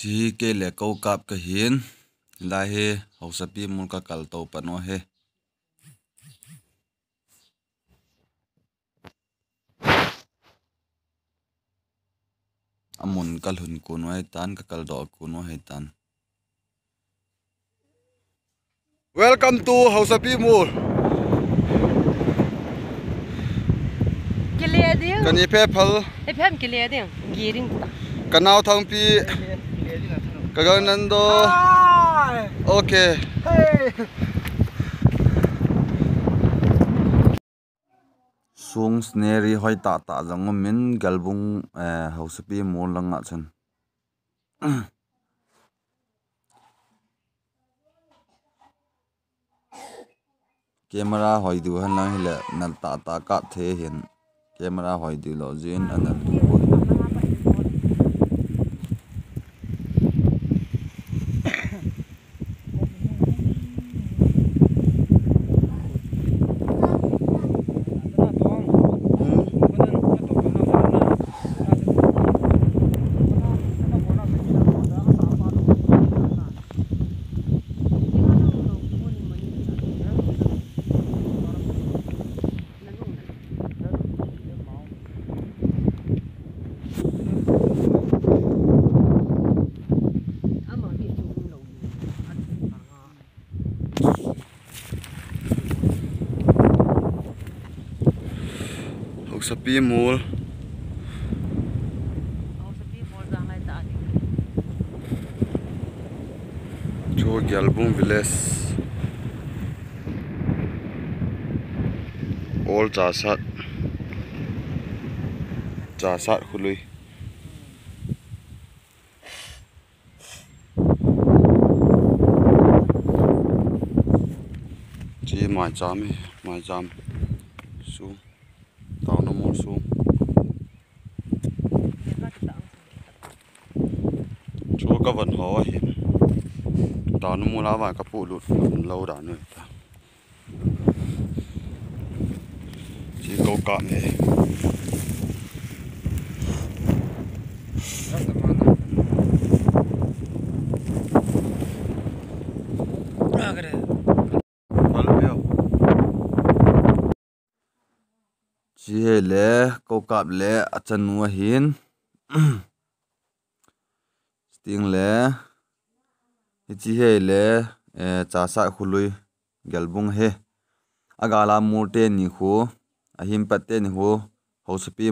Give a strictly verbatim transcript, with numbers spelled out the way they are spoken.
Hi kei le Kokap kahin. Lai hi Hausapi mol kakal to pan u ahi. Amun kalhun kon u ahitan, kakal doh kon u ahitan. Welcome to Hausapi mol. Kile ding. Kani phe phal. Iphem kile ding. Gi ding ta. Kanao Thangpi. Kagang Nando. Hi. Okay. Hey. Sung scenery hoi tah tah jong umin, Gelbung, eh, Hausapi mol langa chun. Camera hoi diu hen lang hile, nal tah tah kap thei hin. Camera hoi diu lou jin, anal diu. Hausapi mol. Chu Gelbung village. Ol Chasat. Chasat Khului. Chi maicham hi, maicham. Sung. Taona mol sung. Chu kavan ho ahi. Taona mol a vang kapolut lou dan u ta. Chi Kokap ne. Chi hi le Kokap le achanu ahin. Sting le. Hichi hi le, eh, Chasat Khului Gelbung hi. Agala mol teni khu, ahim pat teni khu, Hausapi